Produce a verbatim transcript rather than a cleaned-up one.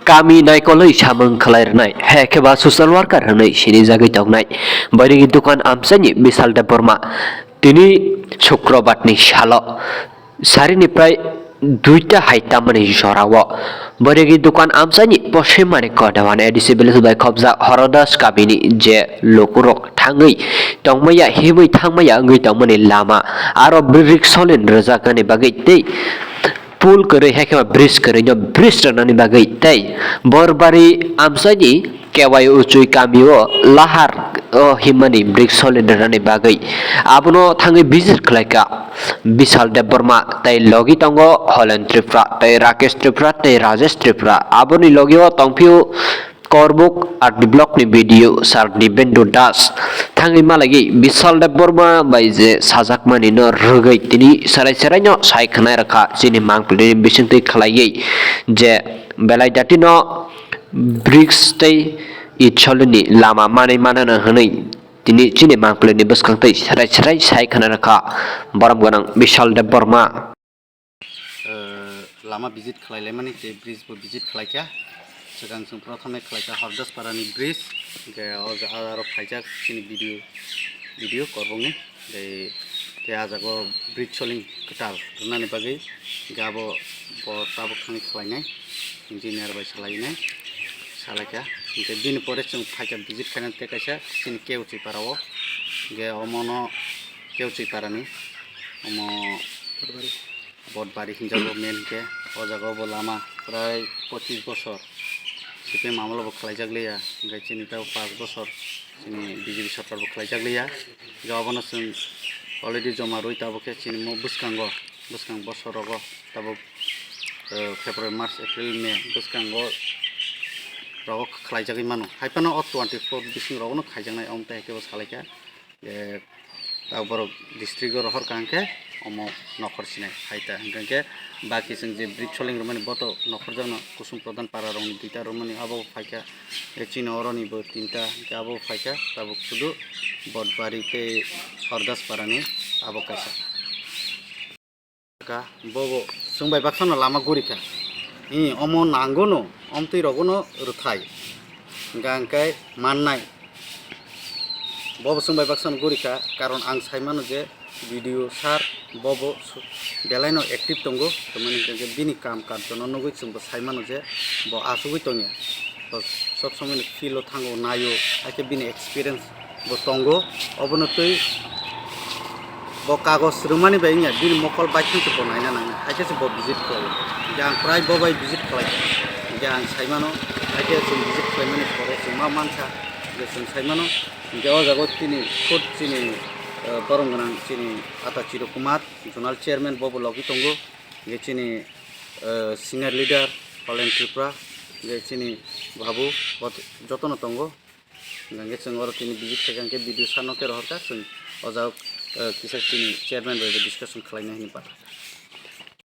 Kami naikolwi samung khlai rwnai, hai khe ba social worker hwnwi sinijagwi tongnai Bairegi Dukan amchaini Bishal Debbarma tini Sukrobarni salo sarini prai duita hai tamani jorao Bairegi Dukan amchaini Poshim Manikya Dewan A D C village bai khobjak Horodas kamini je lukurok thangwi tongmaya, himwi thangmaya wngwi tongmani lama aro bwrwi solin rwjaknani bagwi tei pool kwrwi hai khe ba bridge kwrwino bridge rwnani bagwi tei Borbari amchaini Kewai Uchui kamio lahar o himmani bridge solid rwnani bagwi abono thangwi visit khlaikha Bishal Debbarma tei logi tongo Holen Tripura tei Rakesh Tripura tei Rajesh Tripura, aboni logio tongphio Korbuk R D block ni B D O sir Dibendu Das thangwi malaiwi Bishal Debbarma bai je sajakmani no rwgwi tini serai serai no sai khwnai rwkha chini mangpili ni bisingtwi khlaiwi je belai dati no bricks tei itsolini lama manwi manano hwnwi tini chini mangpili ni bwskang twi serai serai sai khwnai rwkha borom gwnang Bishal Debbarma. Lama visit khlai laimani tei bridge bo visit khlai kha. Swkang chwng prothome khlai kha Hordasparani bridge, hwnkhe o jaga aro phaijak chini video video korbokni tei tei ah jaga o bridge soling kwtal rwnani bagwi hwnkhe abo bo tabuk thangwi khlainai engineer bai salainai salaikha. Hwnkhe bini pore chwng phaikha visit khainani tei kaisa chini Keuchi para o hwnkhe omono Keuchi parani omo. Botbari hinjago main khe o jaga o bo lama prai pochis bosor C P M amolo bo khlaijak liya, hwnkhe chini tei paanch bosor chini B J P sorkar bo khlaijak liya. Hwnkhe obono chwng already joma rwi tabuk khe chini mo bwskango bwskang bosor rogo tabuk February, March, April, May bwskango rogo khlaijagwi mano, hai phano o twenty four bising rogo no khaijaknai, omo tei hai khe bo salaikha. Abo borok district o rohor kaham khe omo nokhor sinai hai ta hwnkhe baki chwng je bridge soling rwmani boto nokhorjakno kusum pradhan para rokni duita rwmani abo bo phaikha chini oroni bo tinta hwnkhe abo bo phaikha tabuk sudu Botbari tei Hordas parani abo kaisa. Ka bobo chwng bai baksa no lama guri kha. Hi omo nango no omtwi rogo no rwthai. Hwnkha hwnkhe mannai. Bobo chwng bai baksa no guri kha karon ang sai mano je video sar bobo belai no active tongo. Tamani hwnkhe bini kam karjo no nugwi chwng bo sai mano je bo achugwi tongya. Bo sob somoi no field o thango naio hai khe bini experience bo tongo, obono twi bo kagoj rwmani bai wngya bini mokol bai thang se bo naina nangnai, hai khe se bo visit khlaio. Hwnkhe ang prai bo bai visit khlai kha, hwnkhe ang sai mano, hai khe chwng visit khlaimani pore chwng ma man kha je chwng sai mano. Hwnkhe o jaga o chini khud chini borom gwnang chini ata Chiru Kumar, zonal chairman bo bo logi tongo, hwnkhe chini senior leader Palen Tripura, hwnkhe chini babu bo jotono tongo. Hingkhe chwng oro tini visit khaikha hingkhe video sano khe rohorkha chwng o jaga kisa chini chairman bai bo discussion khlaina hinwi pathar.